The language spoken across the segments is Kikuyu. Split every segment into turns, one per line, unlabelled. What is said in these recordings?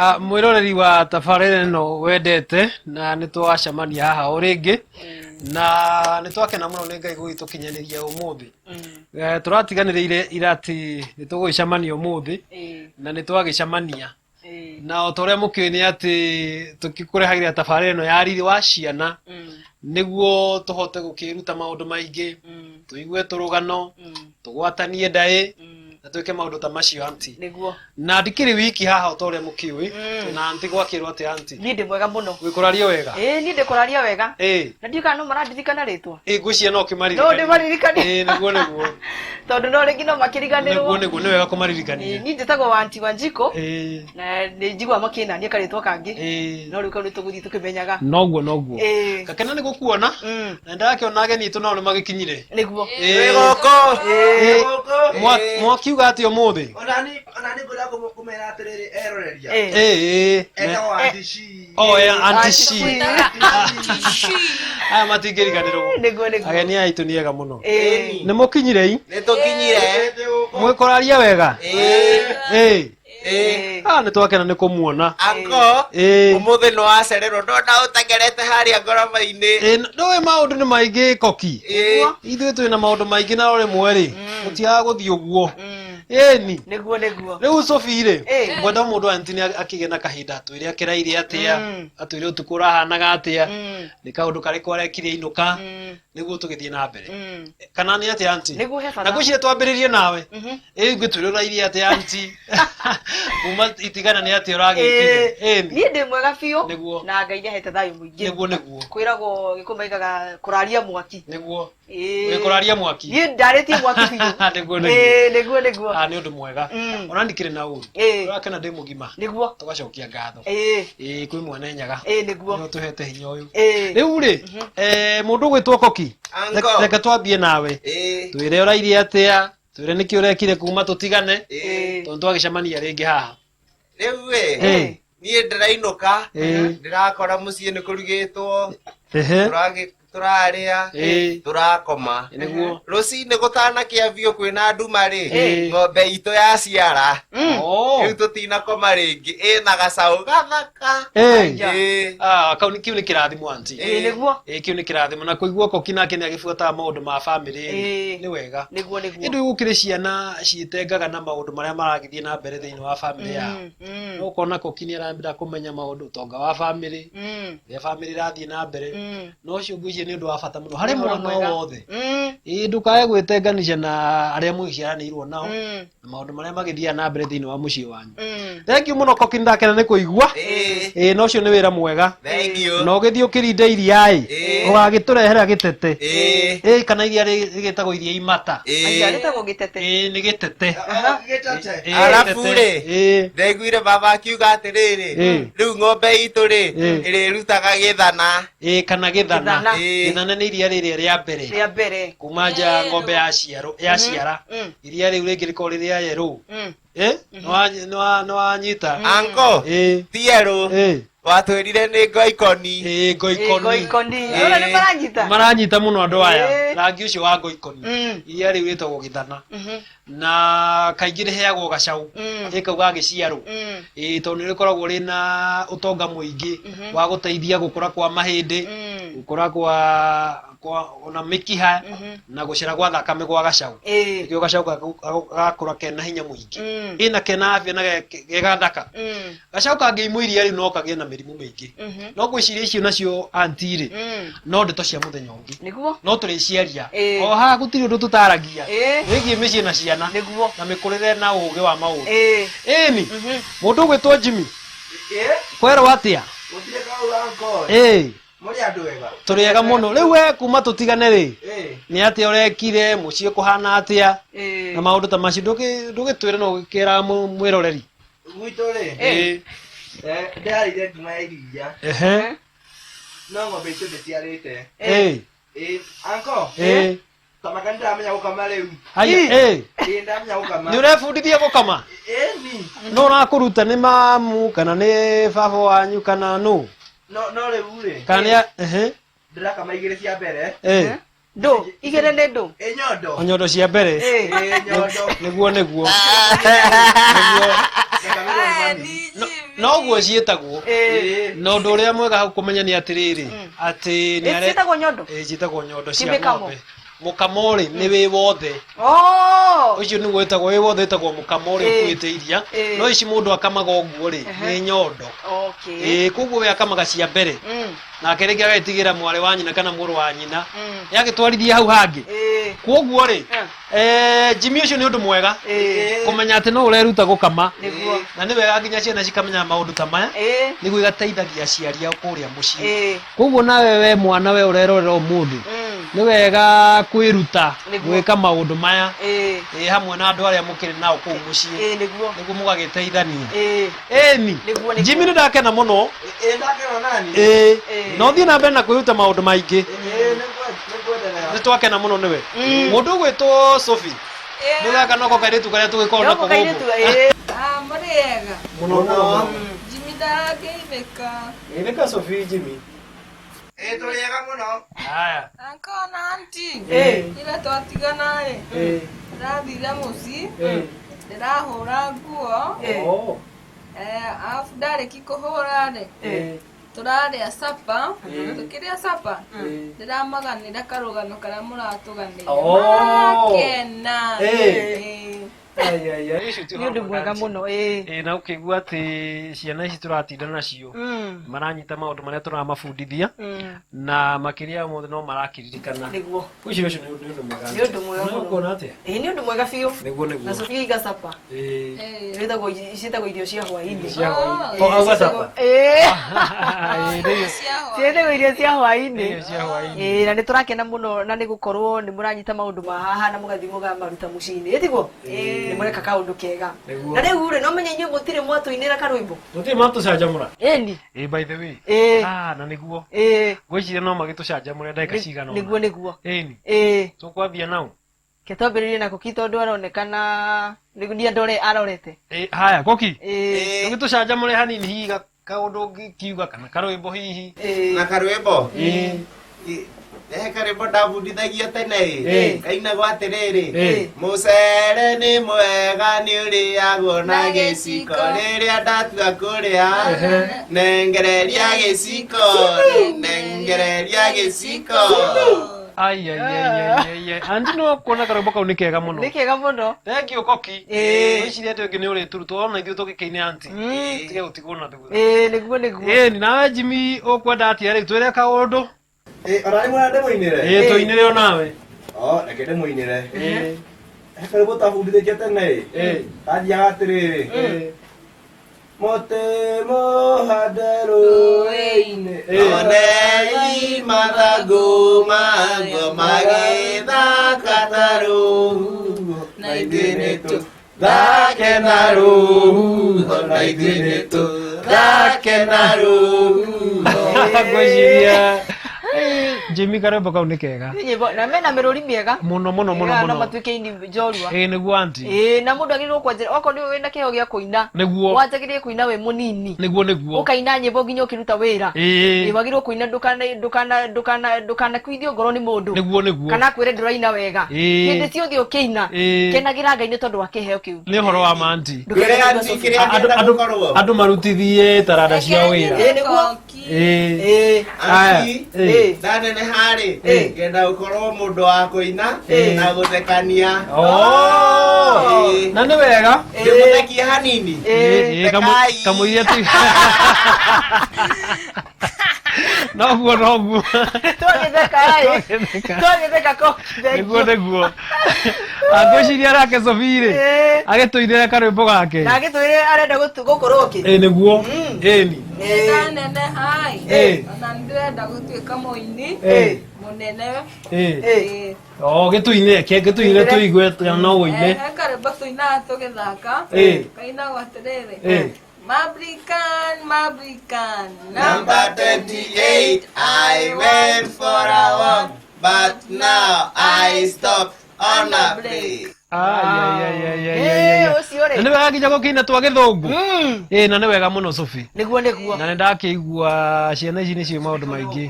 Ah, mwĩroreri wa tabarĩra ĩno wendete, na nĩ twacemania haha o rĩngĩ, na nĩ twakena mũno nĩ Ngai gũgĩtũkinyanĩria ũmũthĩ. Eh, tũratiganĩrĩire irati nĩ tũgũgĩcemania ũmũthĩ, na nĩ twagĩcemania. Na o ta ũrĩa mũkĩũĩ nĩ atĩ tũkĩkũrehagĩra tabarĩra ĩno ya riri wa ciana nĩguo tũhote gũkĩruta maũndũ maingĩ, tũigue tũrũgano, tũgwatanie ndaĩ, na twĩke maũndũ ta macio, anti.
Nĩguo.
Na ndikĩrĩ wiki haha, o ta ũrĩa mũkĩũĩ. Na anti, gwakĩrwo atĩ, anti?
Niĩ ndĩ mwega mũno.
Gwĩkũrario wega?
Ĩĩ, niĩ ndĩ kũraria wega. Na ndiũĩ kana no marandirikana rĩtwa.
Ĩ, ngwĩciria no ũkĩmaririkanie.
No ndĩmaririkanie.
Ĩ, nĩguo nĩguo.
Tondũ no rĩngĩ no makĩriganĩrwo.
Nĩguo nĩguo, nĩ wega kũmaririkania.
Niĩ njĩtagwo Wanti Wanjikũ. Na nĩ njiguaga makĩnania karĩtwa kangĩ. No rĩu kau nĩ tũgũthiĩ tũkĩmenyaga.
Noguo noguo. Gakena nĩ gũkuona. Na ndakĩona ageni aitũ nao nĩ magĩkinyire.
Nĩguo.
Ĩ.
Gũkũ.
Ĩ.
Gũkũ.
Mwakiuga atĩa ũmũthĩ?
Onani ngwenda kũmera atĩrĩrĩ eroreria.
Ĩ, ĩ.
Etagwo Aunty Shi.
Oh, Aunty Shi.
Shi.
Aya matingĩriganĩrwo.
Nĩguo nĩguo.
Ageni aya aitũ nĩ ega mũno. Nĩ mũkinyirei?
Nĩ tũkinyire.
Mwĩkũraria wega?
Ĩ.
Ĩ. Ah, nĩ twakena nĩ kũmuona.
Anko,
Ĩ.
ũmũthĩ nĩ wacererwo, ndona ũtengerete harĩa ngoroba-inĩ.
Ĩ, ndũĩ maũndũ nĩ maingĩ, koki. Ithuĩ twĩna maũndũ maingĩ, na o rĩmwe rĩ gũtiaga gũthiĩ ũguo. Ĩni.
Nĩguo nĩguo.
Rĩu Sophie rĩ, ngwenda mũndũ anti nĩ akĩgĩe na kahinda atwĩre akĩraire atĩa, atwĩre ũtukũ ũrahanaga atĩa, nĩ kaũndũ karĩkũ arekire inũka, nĩguo tũgĩthiĩ na mbere. Kana nĩ atĩa, anti?
Nĩguo, he bata.
Na ngwĩciria twambĩrĩrie nawe. Ĩ, ngwĩtwĩre ũrairie atĩa, anti, kuma itigana, nĩ atĩa ũragĩkire? Ĩni.
Niĩ ndĩ mwega biũ. Na Ngai nĩ ahete thayũ mũingĩ.
Nĩguo nĩguo.
Kwĩragwo gĩkũyũ maigaga kũraria mwaki.
Wĩkũraria mwaki.
Niĩ ndarĩtie mwaki biũ.
Nĩguo nĩguo.
Ĩ, nĩguo nĩguo.
Ah, nĩ ũndũ mwega. Ona ndikĩrĩ na ũru. Ũrakena ndĩ mũgima. Tũgacokia ngatho. Ĩ, kwĩ Mwene Nyaga.
Ĩ, nĩguo.
Nĩwe ũtũhete hinya ũyũ.
Rĩu
rĩ, mũndũ ũgwĩtwo Koki,
Uncle.
reke twambie nawe. Twĩre ũrairie atĩa, twĩre nĩkĩ ũrekire kuma tũtigane, tondũ twagĩcemania rĩngĩ haha.
Rĩu ĩ, niĩ ndĩrainũka, ndĩrakora mũciĩ nĩ kũrugĩtwo, tũrarĩa, tũrakoma. Rũcinĩ gũtanakĩa biũ kwĩna nduma rĩ, ng'ombe itũ yaciara. Rĩu tũtinakoma rĩngĩ, ĩna gacaũ gathaka.
Ĩ. Ah, kau kĩu nĩ kĩrathimo, anti.
Ĩ, nĩguo.
Ĩ, kĩu nĩ kĩrathimo, na kũigua Koki nake nĩ agĩbuataga maũndũ ma bamĩrĩ rĩ, nĩ wega.
Nĩguo nĩguo.
Ĩndĩ gũkĩrĩ ciana ciĩtengaga na maũndũ marĩa maragĩthiĩ na mbere thĩinĩ wa bamĩrĩ yao. No ũkona Koki nĩ arambĩra kũmenya maũndũ, ũtonga wa bamĩrĩ, ũrĩa bamĩrĩ ĩrathiĩ na mbere. Na ũcio ngwĩciria nĩ ũndũ wa bata mũno harĩ
Nĩ ũhoro
mwana o
mwega.
wothe. Ĩ, ndũkae gwĩtenganisha na arĩa mũgĩciaranĩirwo nao na maũndũ marĩa magĩthiaga na mbere thĩinĩ wa mũciĩ wanyu. Thank you mũno, Koki, ndakena nĩ kũigua. Ĩ, na ũcio nĩ wĩra mwega.
Thank you.
Na ũgĩthiĩ ũkĩrinde iria ĩ, ũgagĩtũrehera gĩtete. Ĩ, kana iria rĩgĩtagwo iria imata.
Aya, rĩtagwo gĩtete.
Ĩ, nĩ gĩtete. Ĩ,
Arabu
gĩtete.
rĩ, ndaiguire baba akiuga atĩrĩrĩ, rĩu ng'ombe itũ rĩ, ĩrĩrutaga gĩthana.
Ĩ, kana gĩthana.
Gĩthana.
Gĩthana nĩ iria rĩrĩa rĩa mbere
Rĩa mbere.
kuma nja ng'ombe yaciarwo, yaciara. Iria rĩu rĩngĩ rĩkorwo rĩrĩ rĩa yerũ. Ĩ, nĩwanyita?
Anko,
Ĩ.
ti yerũ. Watwĩrire nĩ ngoikoni.
Ĩ, ngoikoni.
Ngoikoni. Ona nĩ maranyita.
Maranyita mũno andũ aya. Rangi ũcio wa ngoikoni. Iria rĩu rĩtagwo gĩthana. Na kaingĩ rĩheagwo gacaũ ĩ kau gagĩciarwo. Ĩ, tondũ nĩ rĩkoragwo rĩna ũtonga mũingĩ wa gũteithia gũkũra kwa mahĩndĩ, gũkũra kwa ona mĩkiha, na gũcera gwa thakame gwa gacaũ. Nĩkĩo gacaũ gakũra kena hinya mũingĩ. Ĩna kena afya na ge gathaka. Gacaũ kangĩimwo iria rĩu no kagĩe na mĩrimũ mĩingĩ. No ngwĩciria icio nacio, anti rĩ, no ndeto cia mũthenya ũngĩ. No tũrĩciaria. O haha gũtirĩ ũndũ tũtaragia wĩgiĩ mĩciĩ na ciana na mĩkũrĩre na ũgĩ wa maũndũ. Ĩni, mũndũ ũgwĩtwo Jimmy, kwerwo atĩa?
Gũtirĩ kaũru, anko.
Ĩ.
Mũrĩ andũ ega.
Tũrĩ ega mũno. Rĩu we, kuma tũtigane rĩ, nĩ atĩa ũrekire mũciĩ, kũhana atĩa, na maũndũ ta macio, ndũgĩtwĩre no ũgĩkĩra mwĩroreri.
Gwitũ rĩ, ndĩrarĩire ngima ya iria. No ng'ombe itũ ndĩciarĩte. Ĩ, anko. Tamaka nĩndĩramenya gũkama rĩu.
Haya, ĩ.
Ĩ, ndĩramenya gũkama.
Nĩ ũrebundithia gũkama?
Ĩni.
No ũrakũruta nĩ mamu kana nĩ baba wanyu kana nũ?
No rĩu rĩ,
Kana nĩ ehe.
Ndĩrakama igĩrĩ cia mbere.
Ndũ igĩrĩ nĩ ndũ?
Ĩ, nyondo.
O nyondo cia mbere.
Ĩ, nyondo.
Nĩguo nĩguo.
Ngakamĩrwo nĩ mami.
Noguo ciĩtagwo. Na ũndũ ũrĩa mwega hau kũmenya nĩ atĩrĩrĩ, atĩ nĩ
Ciĩtagwo nyondo?
Ĩ, ciĩtagwo nyondo
Ti
cia
mĩkamo?
ng'ombe. Mũkamo rĩ, nĩ wĩ wothe.
Oh!
Ũcio nĩguo wĩtagwo wĩ wothe, wĩtagwo mũkamo ũrĩa ũkuĩte iria. No ici mũndũ akamaga ũguo rĩ, nĩ nyondo.
Okay.
Ĩ, koguo we akamaga cia mbere, nake rĩngĩ agagĩtigĩra mwarĩ wa nyina kana mũrũ wa nyina, yagĩtwarithia hau hangĩ. Koguo rĩ, Jimmy, ũcio nĩ ũndũ mwega kũmenya atĩ no ũreruta gũkama. Na nĩ wega nginya ciana cikamenya maũndũ ta maya, nĩguo igateithagia aciari ao kũrĩa mũciĩ. Koguo nawe we mwana, we ũrerorera ũmũthĩ, nĩ wega kwĩruta gwĩka maũndũ maya, ĩ hamwe na andũ arĩa mũkĩrĩ nao kũu mũciĩ, nĩguo mũgagĩteithania. Ĩni.
Nĩguo.
Jimmy, nĩ ndakena mũno.
Ĩ, ndakena nani.
Ĩ, na ũthiĩ na mbere na kwĩruta maũndũ maingĩ.
Ĩ, nĩngwendelea.
Nĩ twakena mũno nĩwe. Mũndũ ũgwĩtwo Sophie, nĩ gaka noko kairĩtu karĩa tũgĩkorwo nako
Noko kairĩtu,
gũkũ.
ĩ.
Ah, mũrĩega?
Mũno mũno.
Jimmy ndarageithĩka.
Geithĩka, Sophie. Jimmy.
Ĩ, tũrĩega mũno.
Haya.
Uncle na auntie. Ira twatigana rĩ, ndĩrathire mũciĩ, ndĩrahũra nguo. Arabu ndarĩki kũhũra rĩ, tũrarĩa supper. Tũkĩrĩa supper, ndĩramaganĩra karũgano karĩa mũratũganĩire. Marakena.
Ai, ai, ai, ũcio ti
Nĩ
ũhoro
ũndũ mwega
auntie.
mũno, ĩ.
Ĩ, na ũkĩigua atĩ ciana ici tũratinda nacio maranyita maũndũ marĩa tũramabundithia, na makĩria ya mothe no marakĩririkana. Ũcio nĩ ũndũ mwega.
Nĩ ũndũ mwega
Na
mũno.
ũkuona atĩa?
Ĩ, nĩ ũndũ mwega biũ.
Nĩguo.
Na Sofia iga supper. Ciĩtagwo irio cia hwaĩ-inĩ.
Cia hwaĩ-inĩ. O, auga supper.
Ĩ.
Ĩ, nĩ
Ciĩtagwo irio cia hwaĩ-inĩ.
Irio cia hwaĩ-inĩ.
Ĩ, na nĩ tũrakena mũno na nĩ gũkorwo nĩ mũranyita maũndũ ma haha na mũgathiĩ mũkamaruta mũciĩ-inĩ, ĩ tiguo? Nĩ mũreka kaũndũ kega. Na rĩu rĩ, no menye inyuĩ mũtirĩ mwatũinĩra karwĩmbo.
Mũtirĩ matũcanjamũra.
Ĩni.
Ĩ, by the way. Ah, na nĩguo ngwĩciria no magĩtũcanjamũre ndagĩka cigana ũna.
Nĩguo.
Ĩni. Tũkwambia nau.
Ke twambĩrĩrie na Koki, tondũ aronekana nĩ andore arorete.
Ĩ, haya Koki, tũgĩtũcanjamũre hanini hihi kaũndũ ũngĩkiuga kana karwĩmbo hihi.
Na karwĩmbo? He karwĩmbo ndabundithagia tene ĩ, kainagwo atĩrĩrĩ: mũcere nĩ mwega, nĩ ũrĩagwo na gĩciko, rĩrĩa ndatua kũrĩa, nengereria gĩciko, nengereria gĩciko.
Ai, ai, ai, ai, ai, ai. Auntie, no kuona karwĩmbo kau nĩ kega mũno.
Nĩ kega mũno.
Thank you, Koki. Ngwĩciria atĩ ũngĩ nĩ ũrĩtũrutwo ona ithuĩ tũgĩkĩine, auntie. Tige gũtigwo na thutha.
Ĩ, nĩguo.
Ĩni, nawe Jimmy, ũkwenda atĩa rĩu? Twĩre kaũndũ.
Ĩ, ona nĩ mwena ndĩmũinĩre?
Ĩ, tũinĩre onawe.
O, reke ndĩmũinĩre. He karwĩmbo twabundithĩtio tene ĩ, kathiaga atĩrĩrĩ: mũtĩ mũhande rũĩ-inĩ, onei mathangũ maguo magĩthaka ta rũhuho, na ithuĩ nĩtũthake na rũhuho, na ithuĩ nĩtũthake na rũhuho.
Ngwĩciria, Jimmy, karwĩmbo kau nĩ kega.
Nĩ nyĩmbo na mena mĩrũri mĩega.
Mũno mũno mũno.
Ĩga, no
Mũno.
matuĩke ini njorua.
Ĩ, nĩguo, auntie.
Ĩ, na mũndũ agĩrĩirwo kwanjĩra okorwo nĩ wĩna kĩheo gĩa kũina, wanjagĩrĩrie kũina wĩ mũnini.
Nĩguo.
Ũkaina nyĩmbo nginya ũkĩruta wĩra. Ĩ, wagĩrĩirwo kũina, ndũkanakuithio ngoro nĩ mũndũ
Nĩguo.
kana akwĩre ndũraina wega. Hĩndĩ ciothe ũkĩina, kenagĩra Ngai nĩ tondũ wa kĩheo kĩu.
Nĩ ũhoro wa ma, auntie.
Kwĩre auntie kĩrĩa
Andũ
angĩenda
andũ
gũkorwo.
andũ marutithie taranda ciao wĩra.
Ĩ, nĩguo.
Ĩ. Aya.
Auntie, ndaneneha rĩ, ngenda gũkorwo mũndũ wa kũina na gũthekania.
Oh. Na nĩ wega.
Ndĩmũthekie hanini.
Ĩ,
Thekai.
Kamũira tu noguo noguo.
Twagĩtheka ĩ.
Twagĩtheka.
Twagĩtheka ko.
Nĩguo. Angwĩciria nake Sophie rĩ, agĩtũinĩre karwĩmbo gake.
Na agĩtwĩre arenda gũkorwo kĩ.
Ĩ, nĩguo, ĩni.
Ndaneneha ĩ, ona nĩndĩrenda gũtuĩka mũini mũnene.
Ĩ. O, gĩtũinĩre, kĩ gĩtũinĩre tũigue kana no ũine.
He karwĩmbo tũinaga tũgĩthaka, kainagwo atĩrĩrĩ: Mabrikan, Mabrikan,
Number 28, I went for a walk, but now I stop on a break.
Ai, ai, ai, ai, ai, ai, ai.
Ũcio
Na nĩ wega nginya gũkĩina twa gĩthũngũ. Ĩĩ, na nĩ wega mũno, Sophie.
Nĩguo, nĩguo.
Na nĩ ndakĩigua ciana ici nĩ ciũĩ maũndũ maingĩ.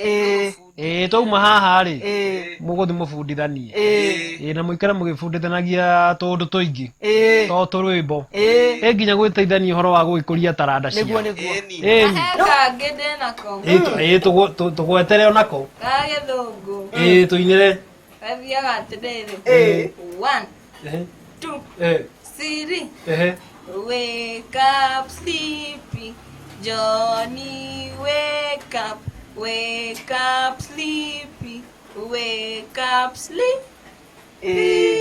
Ĩĩ.
Ĩĩ, twauma haha rĩ,
Ĩĩ.
mũgũthiĩ mũbundithanie.
Ĩĩ.
Ĩĩ, na mũikare mũgĩbundithanagia tũũndũ tũingĩ,
Ĩĩ.
to tũrwĩmbo,
Ĩĩ.
ĩ nginya gwĩteithania ũhoro wa gũgĩkũria taranda
Nĩguo.
ciao.
Nĩguo.
Ĩni.
Ĩni.
He kangĩ ndĩnako.
Ĩĩ, ĩĩ, tũgwetere onako.
Ga gĩthũngũ.
Ĩĩ, tũinĩre.
Gathiaga atĩrĩrĩ.
Ĩĩ.
One,
Ehe,
two,
ehe,
three.
Ehe.
Wake up, sleepy Johnny, wake up, wake up, sleepy, wake up, sleep.
Ĩĩ.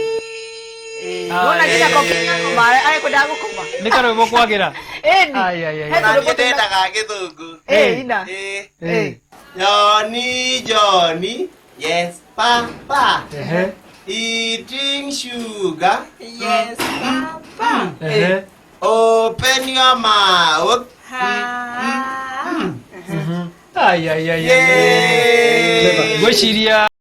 Wona nginya ko kĩngakoma, arekwendaga gũkoma.
Nĩ karwĩmbo kwagĩra.
Ĩni.
Ai, ai, ai.
He
Na
tũrwĩmbo
niĩ
tũina-
ndendaga gĩthũngũ.
Ĩĩ, ina.
Ĩĩ.
Ĩĩ.
Johnny, Johnny, yes, papa.
Ehe,
Eating sugar.
Yes, papa.
Ehe.
Open your mouth.
Ha.
Ai, ai, ai, ai, ai.
Yay!
Ngwĩciria.